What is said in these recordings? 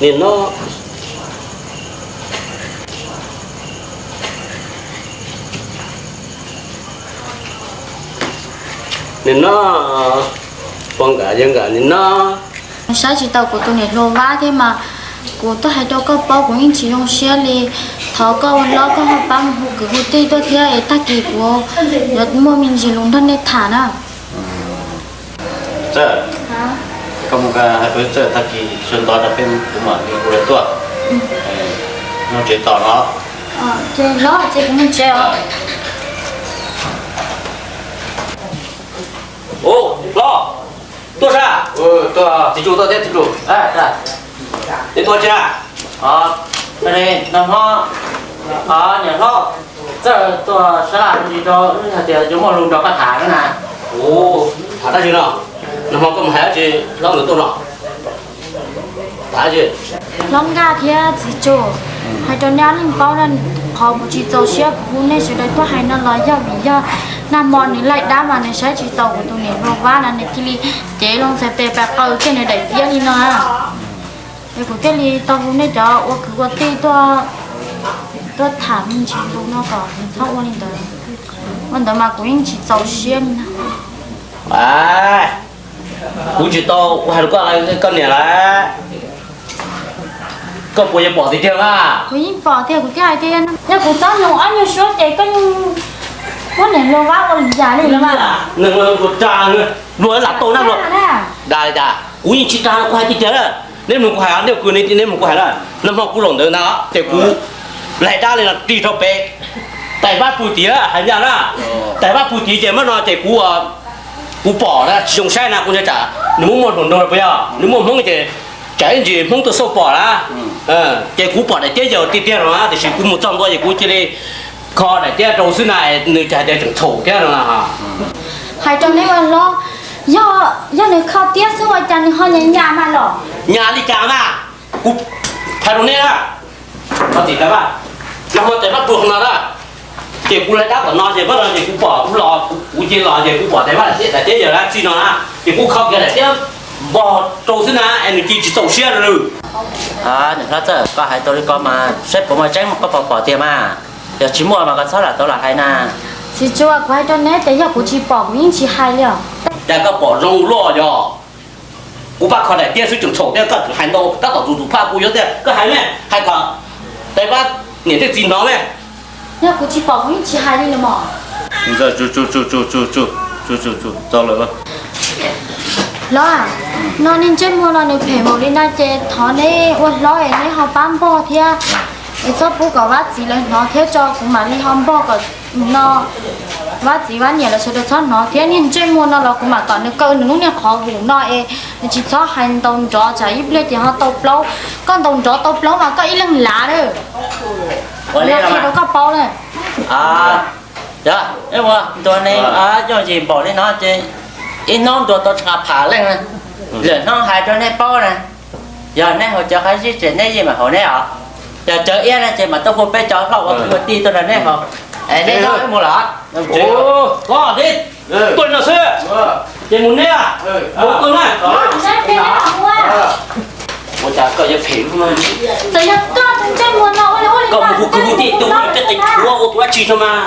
Nim no, nim no, pom nkam yog nkam nim no. Saib tsis taus kuv tus niam hluas Vab thiab mas kuv twb hais rau koj paub kuv yeej tsis zoo siab li. Thov koj ua hlob koj ho pab mus hu kwv hu tij tuaj thiab es tag kis kuv yuav muaj me ntsis lus nrog nej tham na. Txawj, koj mus hais rau Txawj tag kis sawv ntxov rau peb kuv mam li hu lawv tuaj. Nyob tsev tos no. Ces hlob ces kuv mus tsev os. Ub, hlob, tuaj sab. Txiv Tsuj tuaj thiab txiv Tsuj. Nej tuaj tsi na? Niam hlob, Txawj tuaj sab laj ntsis rau wb hais tias yuav muaj lus nrog koj tham na. Ub, tham dab tsi no? Nag hmo koj mus hais dab tsi hlob nkawd tuaj no? Hlob Nkaj thiab txiv Tsuj, hais rau nej leej paub na, qhov kuv tsis txaus siab kuv hu nej sawv daws tuaj hais no los yog vim yog nag hmo nws laij dab mas nws saib tsis taus kuv tus niam hluas Vab no nws cia li cev loo txhais tes pais qaws kiag nws daim tiab li no. Es kuv thiaj li tau hu nej cov ua kwv ua tij tuaj, tuaj tham me ntsis lus no kom nws txhob ua li ntawd. Ua ntawd mas kuv yeej tsis txaus siab li na. Kuv tsis tau, kuv hais rau koj, koj niam lawm, koj puas yuav pom tiag tiag mas? Kuv yeej pom tiag, kuv thiaj hais tias yog kuv txhob nug ob nyuag suab ces koj yeej muab niam hluas Vab ua li cas li. Neeg ua ra luag lam tau na luag. Da li cas kuv yeej tsis da, kuv hais tiag tiag na. Neb mloog kuv hais, neb kwv neb mloog kuv hais na. Nag hmo kuv zaum ntawd ntag ces kuv laig dab li no tig rau pem tais Vab pug tid hais ncaj na. Tais Vab pug tid ces muab no ces kuv, kuv pom na tsis zoo saib na kuv ntshai tsam nws muaj muaj hluas nraug puas yog nws muaj Hmoob ces tsam ib ntsis Hmoob tuaj xauj pom na. Ces kuv pom daim tiab yawg tiag tiag no na tiam sis kuv mus txog ntua ces kuv cia li kho daim tiab rau xwb na, nws hais tias tseem txhaum thiab no na. Hais rau neb ua hlob, yog, yog nws kho tiab xwb ua cas nws ho nyas nyas mas los? Nyas li cas mas? Kuv hais rau neb na, txiv tais Vab, nag hmo tais Vab pug no na, ces kuv laig dab tom no ces Vab no ces kuv pom kuv los, kuv cia los ces kuv pom tais Vab daim tiab yawg dab tsi no na, ces kuv kho kiag daim tiab npog rau xwb na es nws cia tsis txaus siab lawm. Niam hlob Txawj, koj hais tau li ko mas saib puas muaj tseeb, koj puas pom tiag mas? Yog tsis muaj mas koj txhob lam tau lam hais na. Txiv Tsuj, kuv hais rau neb tias yog kuv tsis pom kuv yeej tsis hais li os. Cas koj pom zoo luaj yog? Kuv pab kho daim tiab xwb tseem txhaum thiab koj hais ntau tab tom tus tus phaj kuv yuav tias koj hais me, hais kom tais Vab niam thiab txiv hnov me. Yog kuv tsis pom kuv yeej tsis hais li los mas. Hlob, no niag ntsej muag no nws phem npaum li no ces thov neb ua hlob es neb ho pab npog thiab, es txhob pub kom Vab txiv lawv hnov thiab tso kuv mam li ho npog kom no Vab txiv Vab niam lawv sawv daws txhob hnov thiab. Niag ntsej muag no los kuv mam kom nws kaw nws lub niag qhov vum no es nws tsis txhob hais ntaus nrov tsam ib pliag ces ho tau plaub. Koj ntaus nrov tau plaub mas koj ib leeg lav lawm. Qhia rau koj paub na. Yog, ntuas neeg yooj yim npaum li no ces ib hnub ntuas tau tshav pham leej na. Lwm hnub hais rau nej paub na, yog nej haus cov qab zib ces nej yeej mam haus neb os. Yog cov iab na ces mam tuaj hu peb cov hlob ua kwv ua tij tuaj nrog nej haus. Es nej nyob wb mus los? Tuaj no xwb, ces mus neb, mus tuaj na. Ua cas koj yuav phem, koj mus hu kwv hu tij tuaj ua peb tes tshuav ua tus dab tsi no mas.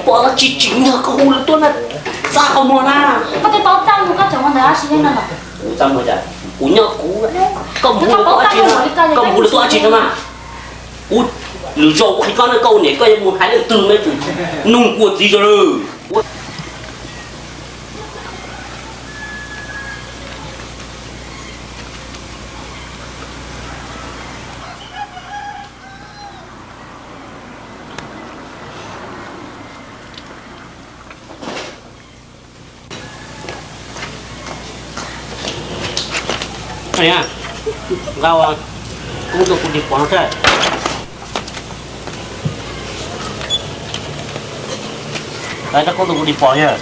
Pom dab tsi tsim nyog koj hu lawv tuaj na, txaj qhov muag na. Kuv txaj muag cas, kuv nyob kuv, koj mus hu lawv tuaj dab tsi no, koj mus hu lawv tuaj dab tsi no mas. Kuv lwm zaus kuv qhia koj na, koj ua niam koj yuav mus hais leej twg me tus nug kuv txiv zoo lawm. Nqa koob tuaj kuv dim pom no thiab. Nqa koob tuaj kuv dim pom thiab.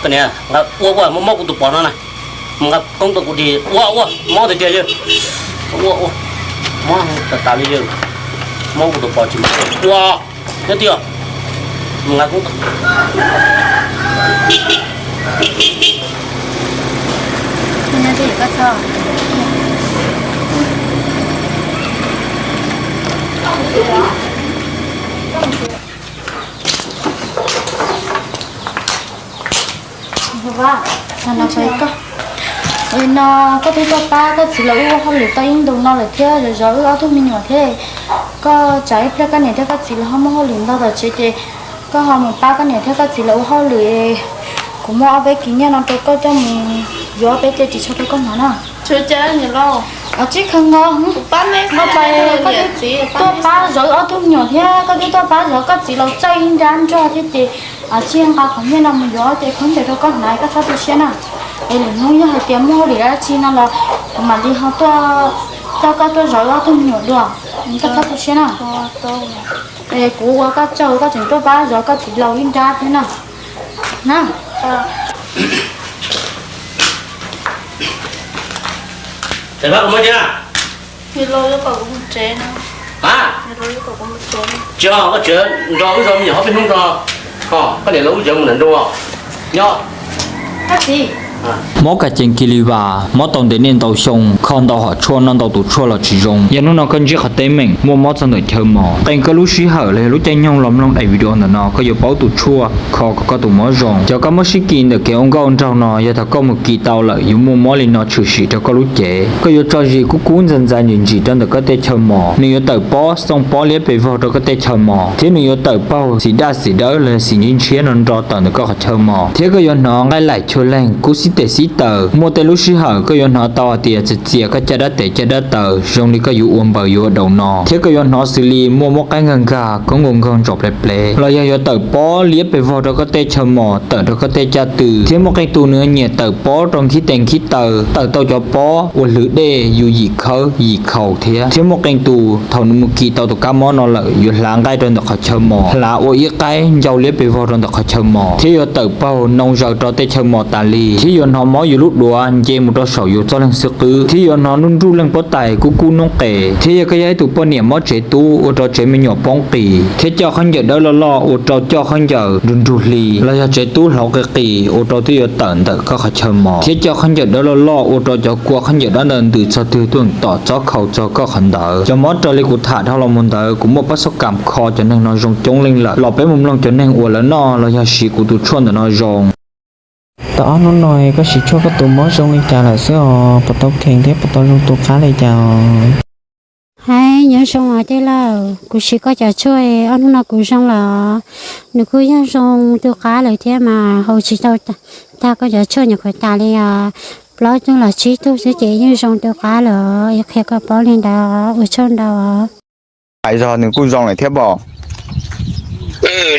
Koj niam, nqa ua ua mob mob kuv tus pom no na. Mus nqa koob tuaj kuv dim ua ua mob tiag tiag yawg. Ua ua mob tas tas li yawg. Mob kuv tus pom tsis mus ua. Nyob tiag, mus nqa koob tuaj. No koj twb tuaj pab koj txiv lawv ua hauj lwm tau ib ntus no lawm thiab, zov zov wb ob tug me nyuam thiab. Koj tsam ib pliag koj niam thiab koj txiv lawv ho muaj hauj lwm ntau tom tsev ces koj ho mus pab koj niam thiab koj txiv lawv ua hauj lwm. Kuv muaj ob peb kis nyiaj no rau koj coj mus yuav ob peb tej ris tsho rau koj hnav na. Tsis kheev nkaus, koj tuaj pab zov wb ob tug me nyuam thiab koj twb tuaj pab zov koj txiv lawv txawj ib nrab nrog thiab ces tsis nqa qhov nyiaj no mus yuav tej khaub ncaws rau koj hnav, koj txhob tu siab na. Es lwm hnub yog hais tias muaj hauj lwm dab tsi no los kuv mam li ho tuaj coj koj tuaj zov wb ob tug me nyuam dua, koj txhob tu siab na. Es kuv ua koj tsaug koj tseem tuaj pab zov koj txiv lawv ib nrab thiab na. Tsis, koj tseem nrog wb zov me nyuam ob peb hnub tso, koj niam lawv wb tseem mus nram nroog nyob. Mob ka cees kis li vas, mob tau ntev niaj ntau xyoo, kho ntau hom tshuaj noj ntau tus tshuaj los tsis zoo. Yog hnub no koj ntsib qhov teeb meem muaj mob txog ntawm chaw mos, qee koj lub sij hawm los yog lub caij nyoog los mloog daim video ntawm no, koj yuav paub tus tshuaj kho kom koj tus mob zoo. Cov kab mob sib kis ntawm kev ua nkauj nraug no yog thaum koj mus kis tau lawm yuav muaj mob li no tshwm sim rau koj lub cev. Koj yuav tso zis kub kub ntxaws ntxaws ntsim ntsim rau ntawm koj tej chaw mos, nws yuav tawm pob xoo pob liab pes vog rau koj tej chaw mos, thiab nws yuav tawm paug xim daj xim dawb los yog xim ntshiab ntshiab no nro tawm ntawm koj qhov chaw mos, thiab koj yuav hnov nqaij laim chua leeg kub xib tes xib taws. Muaj tej lub sij hawm koj yuav hnov tau hais tias txias txias koj caj dab tes caj dab taw zoo li koj yuav ua npaws yuav ua daus no, thiab koj yuav hnov xws li muaj muab qaib nkag nkag koob nkaus nkaug ntsaum plev plev, los yog yuav tawm pob liab pes vog rau koj tej chaw mos, tawm rau koj tej caj tw, thiab muaj qee tus nws nyiam tawm pob rau nkhib tes nkhib taw, tawm tau cov pob ua hlwv dej yus yim khawb yim khaus thiab. Thiab muaj qee tus thaum nws mus kis tau tus kab mob no lawm yuav hlav nqaij rau ntawm qhov chaw mos, hlav ua ib qaib ncau liab pes vog rau ntawm qhov chaw mos, thiab yuav tawm paug noo zaws rau tej chaw mos tas li, thiab yuav hnov mob yus lub duav nce mus rau saum yus txoj leeg xwb qwb, thiab yuav hnov nruj nruj leej pob tais kub kub noob qes. Thiab yog koj yog ib tug poj niam mob tsev tub ua rau tsev me nyuam poob qis, thiab coj khaub ncaws dawb loj loj ua rau coj khaub ncaws nrug nrug hli, los yog tsev tub hlauv qis qis ua rau twb yuav tawm ntawm koj qhov chaw mos, thiab coj khaub ncaws dawb loj loj ua rau cov kua khaub ncaws dawb ntawd ntws txog twg tuaj tom txob khaus txog koj qhov ntawd. Cov mob raws li kuv tham dhau los mus ntawd kuv muaj pab xoj kam kho cov neeg no zoo coob leej lawm, los peb mus mloog cov neeg uas lawv noj los yog siv kuv tus tshuaj ntawm no zoo. Tau ob hnub no koj siv tshuaj koj tus mob zoo li cas lawm xwb os, puas tau kheev thiab puas tau zoo tu qab li cas os? Hais nyob zoo os tij laug, kuv siv koj cov tshuaj ob hnub no kuv zoo lawm. Nws kuj yog zoo tu qab lawm thiab mas haus tsis tau tag koj cov tshuaj nyuam qhuav tas li os. Plaub tug los tsib tug xwb ces yeej zoo tu qab lawm, yuav qhia koj paub li ntawd, ua tsaug ntau os. Hais zog nws kuj zoo lawm thiab pom.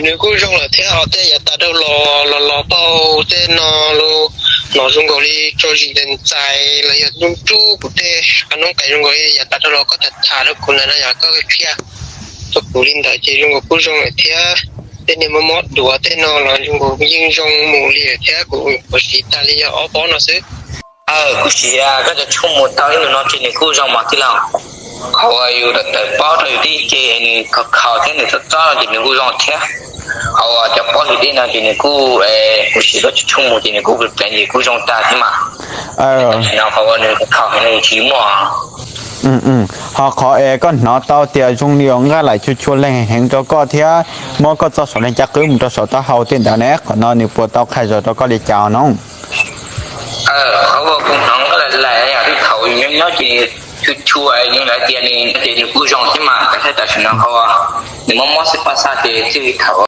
Nws kuj zoo lawm thiab os, tej yav tas dhau los los los paug tej no los hnov zoo nkaus li tso zis ntxais ntxais los yog nruj nruj kuv tej qab noob qes zoo nkaus li yav tas dhau los koj tham tham rau kuv ntawd no yog koj qhia rau kuv li ntawd ces zoo nkaus kuj zoo lawm thiab. Tej niag mob mob duav tej no los zoo nkaus yeej zoo mus li lawm thiab, kuv siv tas li yog ob pob no xwb. Kuv siv koj cov tshuaj mus tau ib ntus no ces nws kuj zoo mas tij laug. Qhov uas yus tawm tawm pob rau yus tib ce nws khaus khaus thiab nws txob txob no ces nws kuj zoo thiab. Qhov uas cov pob hlis dej no ces nws kuj, kuv siv koj cov tshuaj mus ces nws kuj pleev pleev ces kuj zoo tag thiab mas. Tam sim no qhov uas nws khaus heev no yus tsis muaj. Ho qhov es koj hnov tau tias zoo li uas nqaij laim chua chua leeg heev rau koj thiab muab koj txoj saum leeg caj qwb mus rau saum taub hau tej ntawd ne, qhov no nws puas tau qhia zog rau koj li cas no? Qhov uas kuv hnov nqaij laim laim yog twb thaum nyob nyob ces chua chua, nws lawv tias nws ces nws kuj zoo thiab mas, tam sim, tam sim no qhov uas nws mob mob xwb paj xaj ces thiaj li thaum